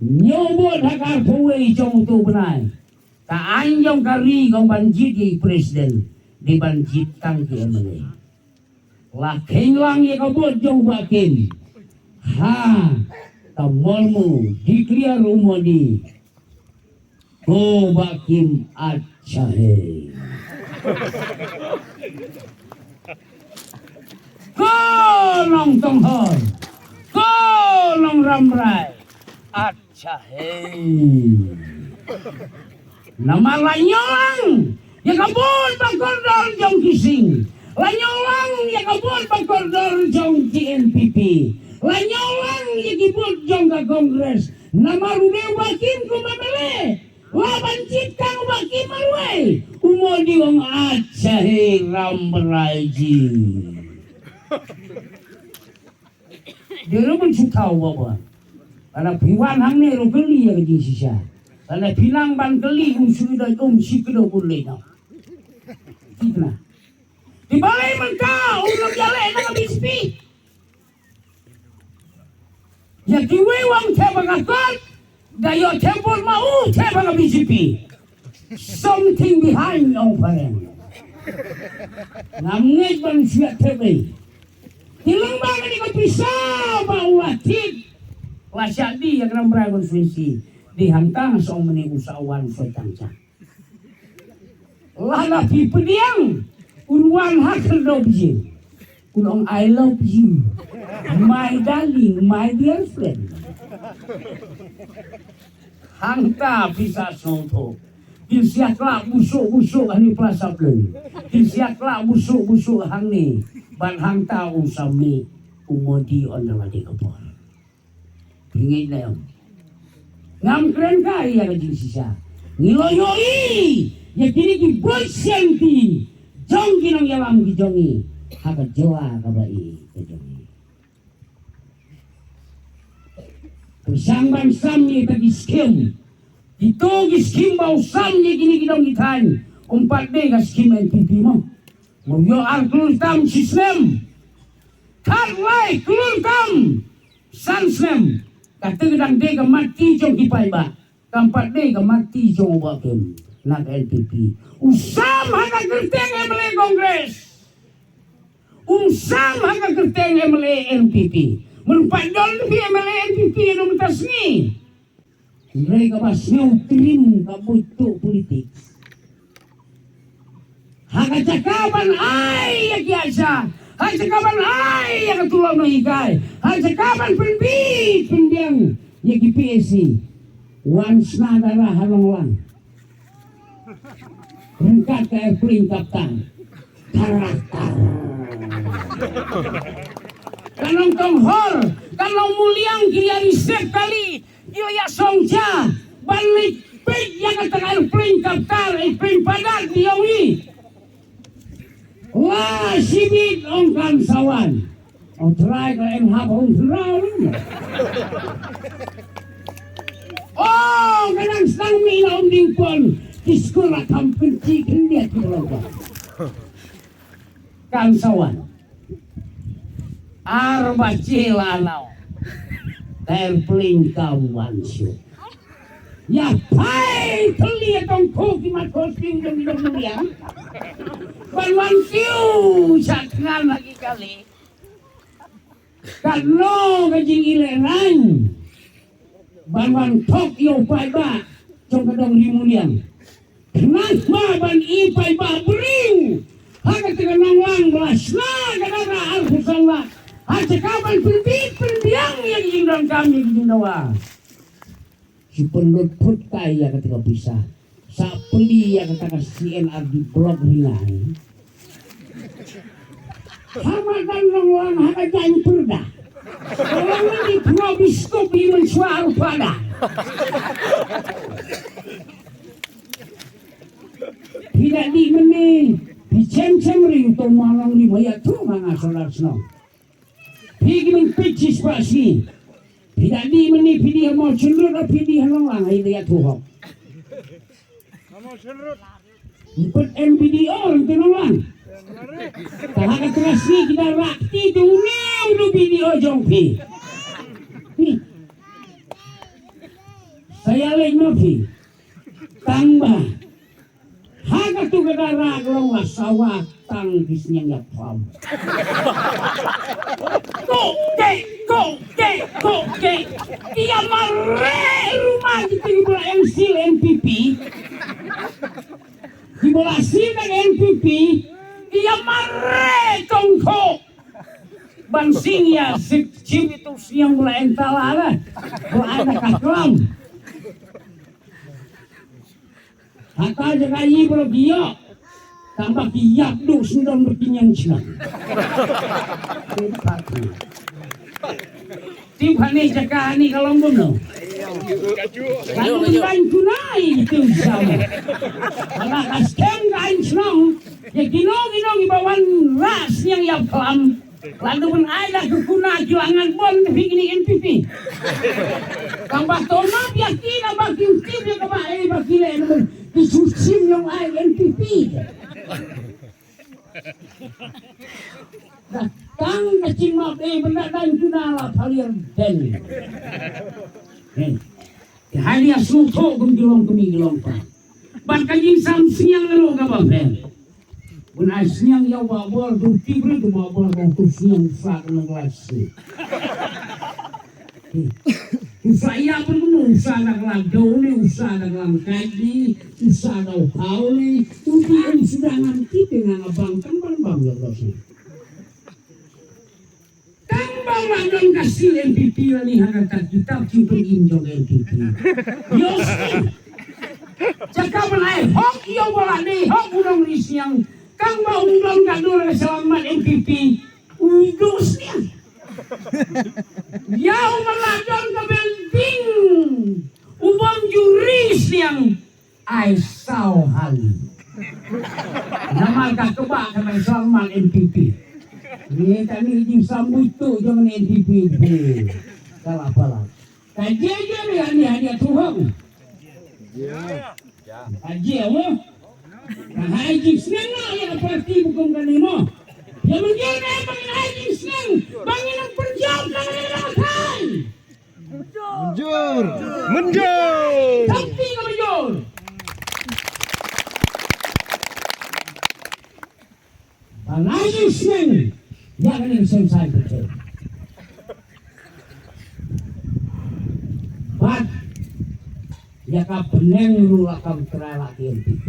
Ñiew vote ha ka arphew wei jong uto u bnai. Ka aiñ jong ka ri ka ong ban jied ïa i president. Dei ban jied tang ki M L A. La kheiñ lang ïa ka vote jong u Bah Kim. Ha ka Murmu declare u Modi. Ko Bah Kim, acha he. Ko nongtong hor. Ko nong Rambrai. Acha he. Namar la ñiew lang ïa ka vote ba kordor jong ki sing. La ñiew lang ïa ka vote ba kordor jong ki N P P. La ñiew lang ïa ki vote jong ka Congress. Namar u dei u Bah Kim kum M L A. La ban jied tang u Bah Kim marwei. U Modi u ong acha he Rambrai ji. Dei ruh ban shu thaw baba. Lada phi wan hangne ruh kylli ïa ka jingshisha. Lada phi nang ban kylli um shu da um shi kdo bun lei na. Kit na. Te balei mynta um nang ïaleh na ka B J P. Ïa kiwei u ong thep ha ka kot. Da ïoh thep bor ma u thep ha ka B J P. Something behind ong phareng. Ngam ngeit ban shu ïa thep ei. Te long ba kane ka pisa ba u la thied. La shah die ïa ka Rambrai constituency. Dei hangta nga sa ong mynne u sa wan soi tang jam. Lada phi pdiang un wan ha kyrdoh bjing. Un ong I love you, my darling, my dear friend. Hangta phi sa sngewthuh. Phin sa ïa khlak busuk busuk hangne Plaza Blei. Phin sa ïa khlak busuk busuk hangne. Bad hangta u sa mih u Modi ynda la dei ka por. Phi ngeit ne em? Ngam kren kai ïa ka jingshisha. Ngi la ïohi ïa kine ki bor shanti jong ki nongïalam ki jong ngi ha ka jylla kaba ïeit ka jong ngi. Pyrshang ban sam ïa kita ki skim. Kito ki skim ba u sam ïa kine ki nong ki thaiñ. Um pat dei ka skim N P P mo. Mo ïoh ar klur tam shisnem. Khatlai klur tam san snem. Kata ka dang dei ka mati jong ki paidbah. Kam pat dei ka mati jong u Bah Kim na ka N P P. U sam ha ka kyrteng M L A Congress. Um sam ha ka kyrteng M L A N P P. Mun pat don phi M L A N P P ïa u mynta sngi. Hynrei kaba sngew trim ka buit tuh politik. Ha ka jaka ban ai ïa ki aisha, ha ka jaka ban ai ïa ka tulop nonghikai, ha ka jaka ban pynbit pynbiang ïa ki P S C. Wan sna dara ha Nonglang. Ryngkat ka airplane kaptan. Tarak tar. Ka nongtong hor, ka nongmuliang ki ïa receive kali. Ïa ïa song ja ban leit peit ïa kata ka airplane kaptan, airplane padat ïa wi. La shibit ong kan sa wan. Ong trai ka em hap ong trai. Ong ka dang sdang mi la ong ding pon. Ki skul la kam pynti khyndiat ki bro. Kan sa wan. Ar baje la nau. Ka airplane kam wan shuh. Ïa phai thylli ïa tong kiew ki mat kosting jong ki dong Rimuliang. Ban wan kiew sha thngan ha ki kali. Katno ka jingïalehrain ban wan thok ïa u paidbah jong ka dong Rimuliang. Khnang ba ban i paidbah briew ha kata ka nonglang ba la shna ka dara arphew san lak ha jaka ban pynbit pynbiang ïa ka jingdonkam ïa ka jingdawa. Ki pynlut phut kai ïa kata ka pisa. Sa plie ïa kata ka C N R D block ri ngai. Hama dan long lang ha ka jaiñ pyrda. Long lang di pyngaw biskop di mynshuwa rupada. Phi da dih mynne, phi chem chem ring to ma long ri ma ïa tu ma nga solar snow. Phi ki men pit chi spah sngi. Phi da dih mynne phi dih ha Mawshynrut, phi dih ha Nonglang, ha ïa da ïathuh hok. Ym put M P D O ym pynong lang. Ka ha ka tnga sngi ki da rak ti tu ne u du B D O jong phi. Phi. Sa ïa leit ma phi. Tang ba ha katu ka dara ka long la sawa tang ki sniang ïap khlam. Ko ke, ko ke, ko ke. Ki ïa mareh ruma ki ting ba la M C N P P. Ki ba la si na N P P. Ki ïa mareh tong ko. Ban sing ïa sik chim itu sniang ba la entala la. Ba la ana ka khlam. Hata jaka i bro gio. Tang ba ki ïap du sendom ba ki ñiang chnong. Ti phane jaka ni ka long bun no. Lalu ban kunai tu sama. Ala ka skem ka in chnong. Ya kino kino ki ba wan la sniang ïap khlam. Lada ban ai da ka kuna ki la ngat bon ka phi kini N P P. Tang ba to na phi ki na ba ki u tip ïa ka ba ai ba ki le na ban ki su sim ïong ai N P P. Da tang ka chim ma be ban da dan kuna la phalir den. Hei. Te hai ïa sngewthuh kum ki long kmie ki long kpa. Bad ka jingsam sniang na long kaba pher. Bun ai sniang ïa u Bah Bor tu ti bri tu Bah Bor tu sniang sa ka long lai sniang. U sa ïa pun u sa da ka lang dau ni u sa da ka lang kai ni u sa da u kau ni u ti u suda ngam ti te ngam abang kan ban bang ïa u sniang. Tang ba la don ka sil N P P la ni ha ka kitab ki pynïn jong N P P. Yo sniang. Jaka ban ai hok ïa u ba la dei hok u nongri sniang. Tang ba um don ka dur ka selamat N P P. U do sniang. Ïa u ba la don ka building. U bym ju ri sniang. Ai saw hali. Namar ka kaba ka nang selamat N P P. Ni kani jing sambut tu jong N P P. Ka la pala. Ka je je ni ani ani tu hong. Ka je wo. Ka hai jing sneng na ya parti bukum kani mo. Ya mungkin na bang hai jing sneng bang ina perjam na ni na kai. Mynjur. Mynjur. Sakti ka mynjur. Ba ngai ïa u seng ïa kane ka seng sai pyrthei. Bad ïa ka bneng ruh la kam trai la ki N P P.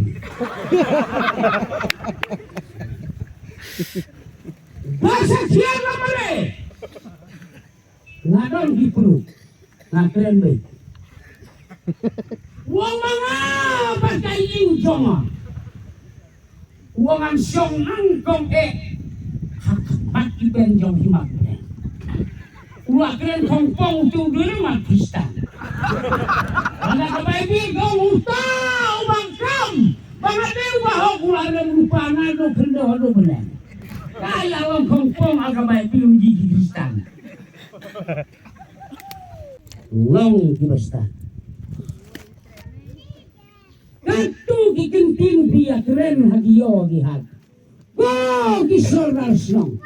Ba sa thiang la mare. Nga don ki pru. Nga kren beit. Wong ma nga ba ka ïing jong nga. Wong ngan shong angkong eh. Ha khmat ki ben jong hima ki ben. U la kren khongpong tu duri ma Kristan. Ana ka Baibil kong uta u bang kam. Bang ade u bahok u la rem rupa na do khendo do benen. Ka ïa long khongpong ha ka Baibil um ji ki Kristan. Long ki basta. Katu ki ktien phi ïa kren ha ki ïoh ki hat. Ko ki sordar shnong.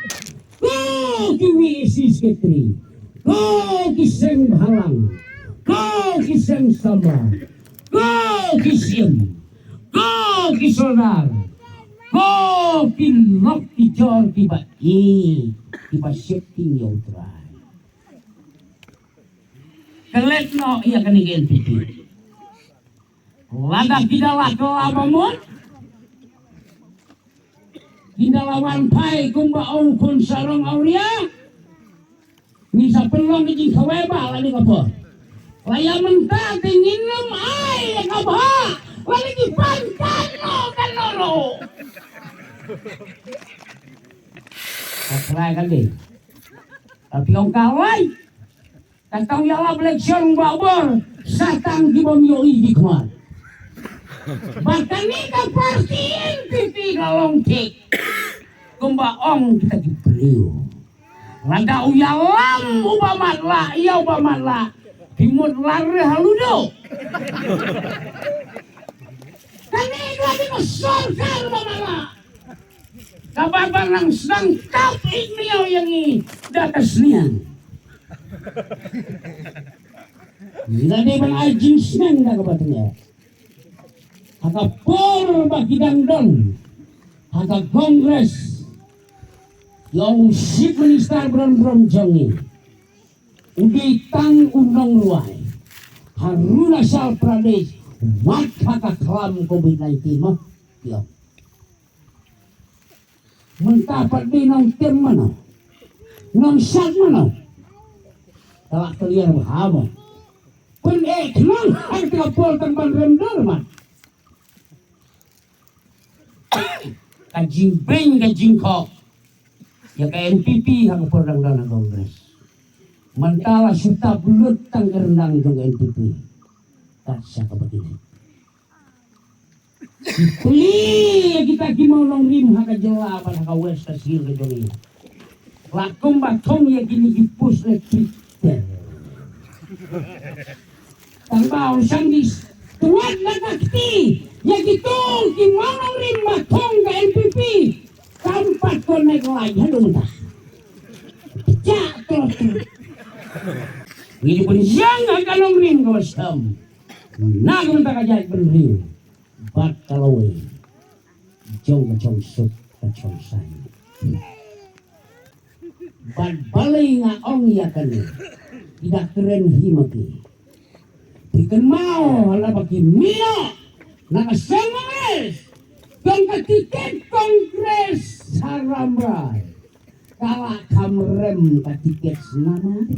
Ko ki V A C secretary. Ko ki seng bhalang, ko ki seng samla, ko ki syiem, ko ki sordar, ko ki lok ki jor kiba ïeit, kiba sheptieng ïa U Trai. Klet noh ïa kane ka N P P. Lada ki da la kylla ba mut, ki da la wan phai kumba ong u khun sarong awria. Ngi sa pynlong ka jingkawei ba la dei ka por. La ïa mynta te ngin ym ai ïa ka bha. La dei ki pan kano kano ruh. Ka trai ka dei. Ka phi ong ka lai. Ka tang ïa la blek shong ba bor. Sa tang ki bym ïohi ki khmat. Ba kane ka party N P P ka long thik. Kumba ong kita ki briew. Lada u ïalam uba matlah, ïa uba matlah. Ki mut lar ha ludo. Kane ka dei ka sorkar ba matlah. Kaba ba nang sdang tap ik miaw ïa ngi da ka sniang. Ngi la dei ban ai jingsneng da kaba tyngeh. Ha ka por ba ki dang don ha ka Congress, ïa u Chief Minister bron bron jong ngi u dei tang u nongrwai ha Arunachal Pradesh, wat ha ka khlam covid nineteen mo. Ïa. Mynta pat dei nongtem mano, nongshat mano. Ka la clear bha mo. Pyneh khnang ha ka por tang ban rem dormat. Ka jingbeiñ ka jingkhok ïa ka N P P ha ka por dang don ha Congress. Mynta la shu tap lut tang ka ryndang jong ka N P P. Kat sa kaba kine. Ki plie ïa kita ki mawnongrim ha ka jylla bad ha ka West Khasi Hills ka jong ngi. La kumba thung ïa kine ki post electric. Tang ba u shang di tuat na ka kti ïa kitu ki mawnongrim ba thung ka N P P. Kam pat connect line haduh mynta. Pecah terus. Ngi pynjang ha ka nongrim kaba sdang. Na ka bynta ka jaitbynriew bad ka lawei jong ka chongsuk ka chongsaiñ. Bad balei nga ong ïa kane, ki da kren hi ma ki. Phi kynmaw ha la ba ki mih na ka seng Congress jong ka tiket Congress ha Rambrai. Ka la kham rem ka tiket snama.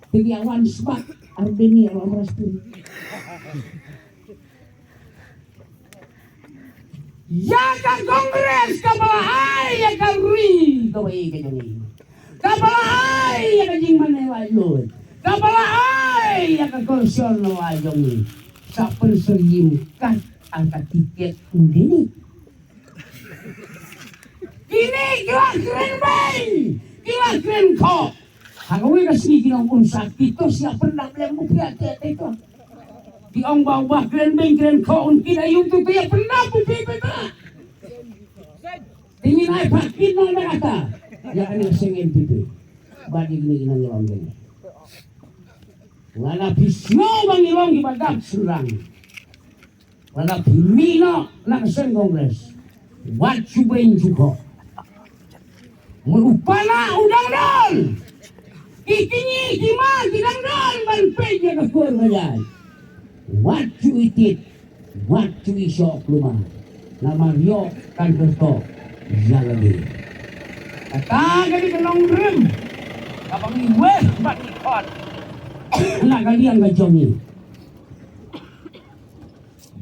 Te ki awan sbak ar bini awan ras pun. Ïa ka Congress kaba la ai ïa ka ri kaba ïeit ka jong ngi. Kaba la ai ïa ka jingmane laitluid. Kaba la ai ïa ka corruption la jong ngi. Sa pynsyriem kat ar ka tiket u dei ni. Kine ki la kren beiñ, ki la kren khoh. Ha kawei ka sngi ki ong un sa kito sia pyndap lem u pia te te to. Ki ong ba u ba kren beiñ kren khoh un kit ayu tu pia pyndap u pia pia. Te ngin ai pha kit nong da kata. Ïa kane ka seng N P P. Ba di kine ki nang long kine. Lada phi sngew ba ngi long kiba dap shynrang. Lada phi mih noh na ka seng Congress, wat shu beiñ shu khoh. Mut u Pana u dang don. Ki kñi ki ma ki dang don ban peit ïa ka kur ka jait. Wat shu ïa tied, wat shu ïa shoh kulmar. Namar ïoh kan kyrtoh ïa lade. Kata ka dei ka nongrim kaba ngi weh bad ngi khot na ka liang ka jong ngi.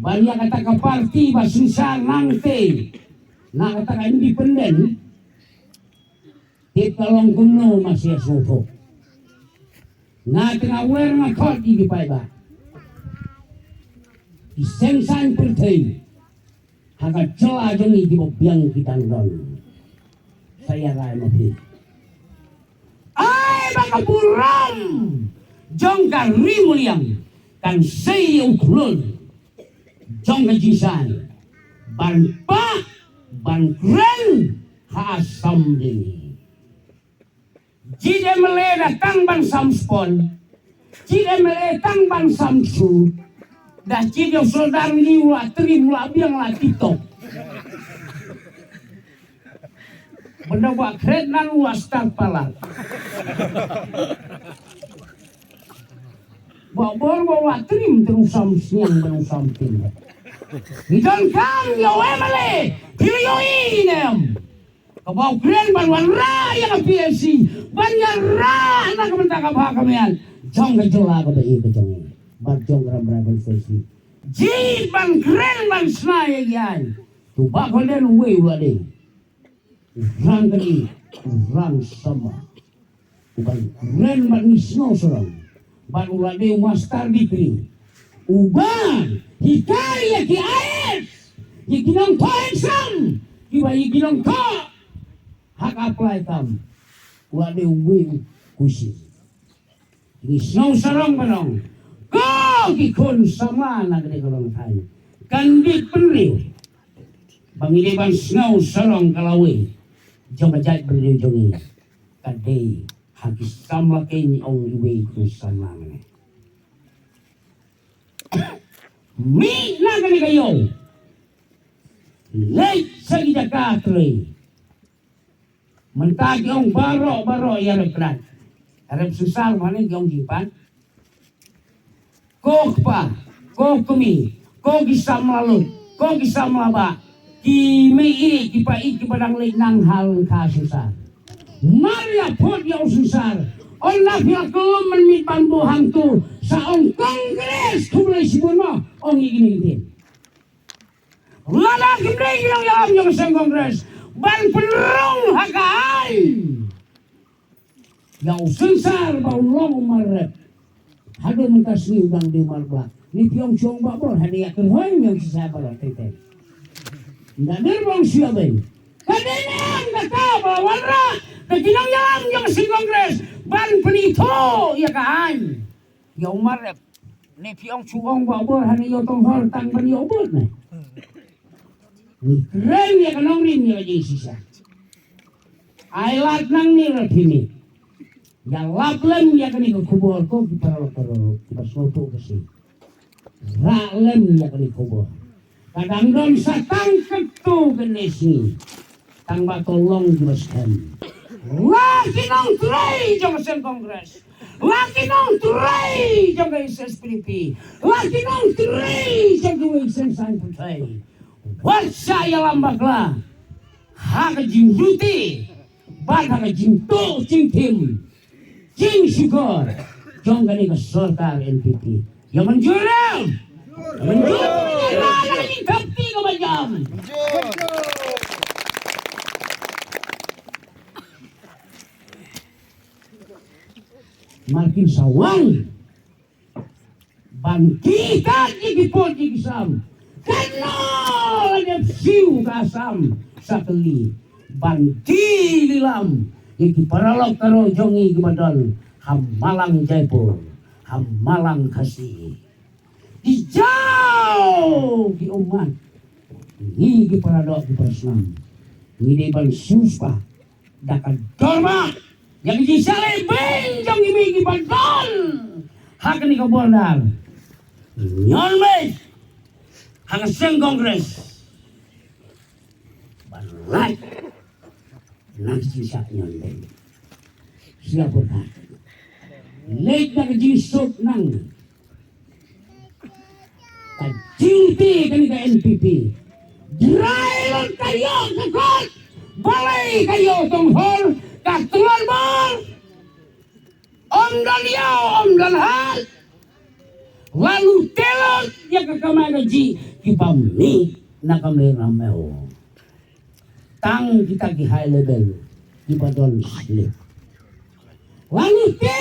Ban ïa kata ka parti ba synshar nangtei na kata ka independent. Tip ka long kumno ma sha sngewthuh. Nga te nga wer nga khot ïa ki paidbah, ki seng saiñ pyrthei ha ka jylla jong ngi kiba biang ki dang don. Sa ïa rai ma phi. Ai ba ka burom jong ka ri Muliang kan sei ïa u khlur jong ka jingshai ban pah ban kren ha assembly. Jied MLA da tang ban sam spon. Jied MLA tang ban sam shu. Da jied ïa u sordar ngi u la trim, u la biang, u la TikTok. Benda ba kret nan u la star pala. Ba bor ba u la trim te u sam sniang ban u sam tim. Ngi donkam ïa u MLA phi la ïohi ne em? Kaba u kren ban wanrah ïa ka PHC, ban ïarah na ka bynta ka bha ka miat jong ka jylla kaba ïeit ka jong ngi bad jong ka Ri Bhoi Constituency. Jied ban kren ban shna ïa ki aiñ. To ba khondon uwei u la dei u rang kali, u rang samla. Uban kren bad ngi sngewsarong bad u la dei u master degree uba hikai ïa ki IAS, ïa ki nongthoh exam, kiba ïa ki nongthoh ha ka apply kam. U la dei uwei u kusi. Ngi sngewsarong ban ong, ko ki khun samla na kane ka longthai, kan dei pynriew ba ngi dei ban sngewsarong ka lawei jong ka jaitbynriew jong ngi. Ka dei ha ki samla, keiñ ong iwei i khun samla ne. Mih na kane ka ïew, leit sha ki jaka trei. Mynta ki ong baroh baroh ïa rep kdar, ïa rep shisar, mane ki ong jingpan. Ko kpa, ko kmie, ko ki samla lut, ko ki samla bah, ki mei ïeit, ki pa ïeit, kiba dang leit nang ha lyngkha shisar. Mar ïa put ïa u shisar. Ynda phi la khlem mynmiet ban buh hangto, sa ong Congress khublei shibun mo, ong ïa kine ki ktien. Lada kim dei ki nongïalam jong ka seng Congress ban pynrung ha ka aiñ ïa u sensor ba un long u mar rep, haduh mynta sngi u dang dei u mar blah. Ni phi ong shu ong bah bor, hadien ïa kyrhoi ong shisha baroh teng teng. Nda der ba ong shu ïa beiñ. Ka dei ne em kata ba wanrah da ki nongïalam jong ka seng Congress ban pynithuh ïa ka aiñ ïa u mar rep? Ne phi ong shu ong bah bor, hane ïa u Tonghor tang ban ïa u bud ne? Ngi kren ïa ka nongrim ïa ka jingshisha. Ai lad nangne ruh phi ne. Ïa lap lem ïa kane ka khubor ko ki paralok paralok kiba sngewthuh Khasi. Rah lem ïa kane ka khubor. Ka dang don sa tang katto katne sngi. Tang ba to long kiba skhem. La ki nongtrei jong ka seng Congress, la ki nongtrei jong ka HSPDP, la ki nongtrei jong kiwei ki seng saiñ pyrthei, wat shah ïalam bakla ha ka jingduti bad ha ka jingtuh jingtim, jingshukor jong kane ka sorkar NPP. Ïa mynjur em? Mynjur. Ïa la ka jingthap kti kaba jam. Mar kin sa wan ban kit ïa ki pud ïa ki sam. Kano la dep siew ka Assam sa tylli ban die lilam ïa ki paralok paralok jong ngi kiba don ha Malang Jaipur, ha Malang Khasi. Ki jaw ki ummat, ngi ki paradoh ki parasnam, ngi dei ban sngewsih da ka dorbar ïa ki jingshah lehbeiñ jong ngi, ngi kiba don ha kane ka border. Ñion beit ha ka seng Congress ban lait na ka jingshah ñion beit. Sia pyrkhat leit na ka jingsuk nang ka jingti kane ka NPP. Dry lut ka ïoh ka kot, balei ka ïoh Tonghor ka tlot bor. Ym don ïew, ym don hat. La lute lut ïa ka kamai kajih kiba mih na ka mei na mew. Tang kita ki high level kiba don slip. La lute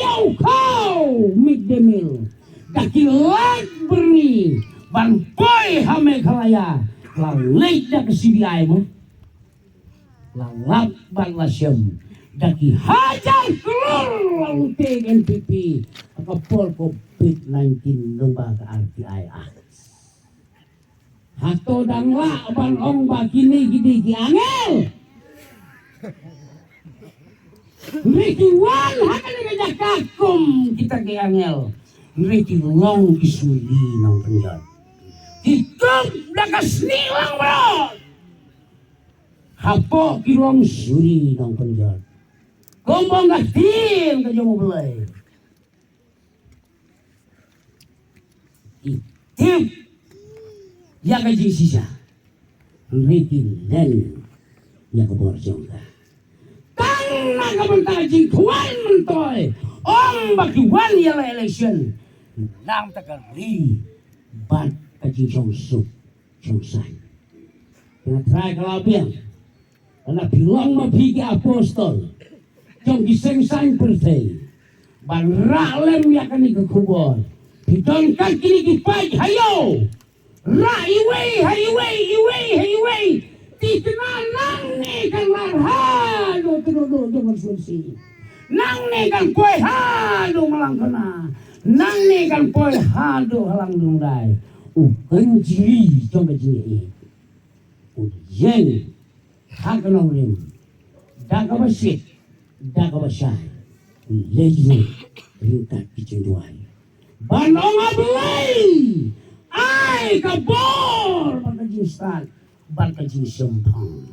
ïa u khaw mid day meal da ki lad byrni ban poi ha Meghalaya. La leit da ka CBI mo. La lap bad la shem da ki hajar klur la lute NPP ha ka por Covid nineteen lyngba ka RTI Act. Hato dang lah ban ong ba kine ki dei ki angel? Hynrei ki wan ha kane ka jaka kum kita ki angel. Hynrei ki long ki suri nongpynjot. Ki kup da ka snieh langbrot. Hapoh ki long suri nongpynjot. Kumba ka ktien ka jong U Blei. Ki tip ïa ka jingshisha. Hynrei ki len ïa ka bor jong ka. Tang na ka bynta ka jingkhwan myntoi, ym ba ki wan ïa la election. Namar ka ri bad ka jingshong suk shong saiñ. Nga trai ka la biang. Ka la phi long ma phi ki apostol jong ki seng saiñ pyrthei ban rah lem ïa kane ka khubor. Phi don kat kine ki paid ha ïew. Rah iwei ha iwei, iwei ha iwei. Thikna nangne kan lar haduh thikna jong ka constituency. Nangne kan poi haduh Malangkona. Nangne kan poi haduh Halangdungdai. U kynjri jong ka jingïeit u ïeng ha ka nongrim da kaba shit da kaba shai. Leit ruh ryngkat ki jingduwai ban ong, A Blei, ai ka bor bad ka jingstad bad ka jingshemphang.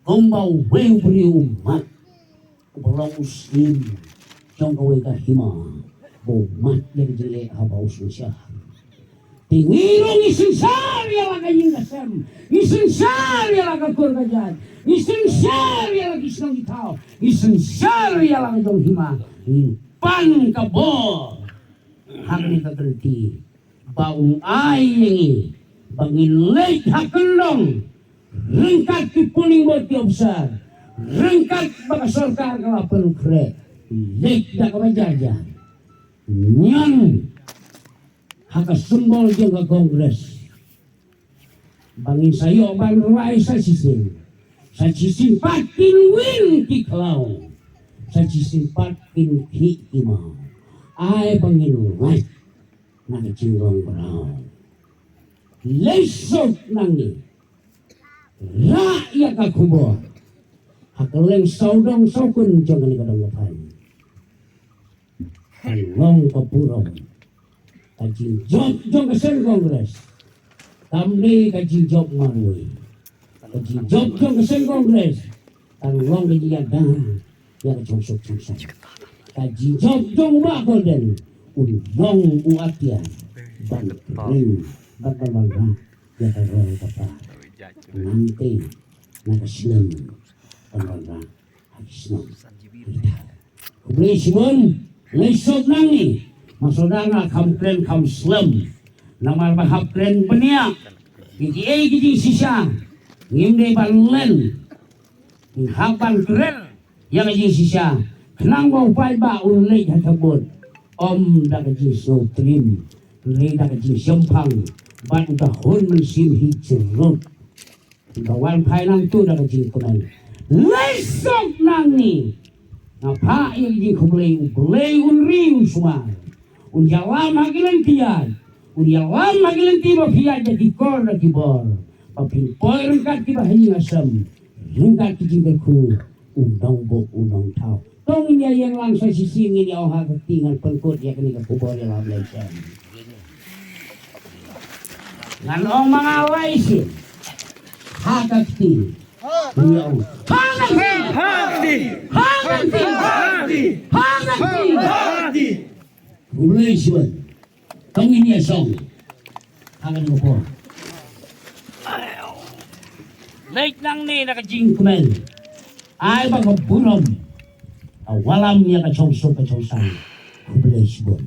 Kumba uwei u briew u mat uba long u syiem jong kawei ka hima ba u mat ïa ka jingeh haba u synshar. Te ngi ruh ngi synshar ïa la ka ïing ka sem, ngi synshar ïa la ka kur ka jait, ngi synshar ïa la ki shnong ki thaw, ngi synshar ïa la ka jong hima. Ngi pan ka bor ha kane ka kynti ba un ai ïa ngi ba ngin leit ha kyndong ryngkat ki polling booth ki officer, ryngkat ba ka sorkar ka la pynkhreh. Leit da kaba jar jar. Ñion ha ka symbol jong ka Congress ba ngin sa ïoh ban rwai sa shisien. Sa shisien pat kin win ki khlaw, sa shisien pat kin khih ki maw. Ai ba ngin lait na ka jinglong bra. Leit suk nangne. Rah ïa ka khubor ha kylleng sawdong sawkun jong kane ka dong ka thaiñ. Kan long ka burom. Ka jingjop jong ka seng Congress kam dei ka jingjop marwei. Ka jingjop jong ka seng Congress kan long ka jingïada ïa ka chongsuk chongsai. Ka jingjop jong u Bah Golden un long u atiar ban kren ban ban ban ban ïa ka roi ka par. Nangta na ka snem ban ban ban ha ki snem. Khublei shibun. Leit suk nangne. Masoda nga kham kren kham slem. Namar ba hap kren bniah ïa kiei ki jingshisha ngim dei ban len. Ngi hap ban kren ïa ka jingshisha khnang ba u paidbah un leit ha ka vote ym da ka jingsngewtrim, hynrei da ka jingshemphang bad u da hun mynsiem hi jrut. Ba wan phai nangtu da ka jingkmen. Leit suk nangne. Nga phah ïa ka jingkhublei, U Blei un ri un sumar. Un ïalam ha ki lynti ïaid. Un ïalam ha ki lynti ba phi ïaid da ki kor da ki bor. Ba phin poi ryngkat kiba ha ïing ha sem, ryngkat ki jingkyrkhu u nongbuk u nongthaw. To ngin ïa ïeng lang sa shisien, ngin ïa ong ha ka kti, ngan pynkut ïa kane ka khubor ïalam lei shen. Ngan ong ma nga lai sien ha ka kti. Ngin ïa ong ha ka kti. Ha ka kti. Ha ka kti. Ha ka kti. Khublei shibun. To ngin ïa shong ha kane ka por. Leit nangne na ka jingkmen. Ai ba ka burom. Ka wallam ïa ka chongsuk ka chongsaiñ. Khublei shibun.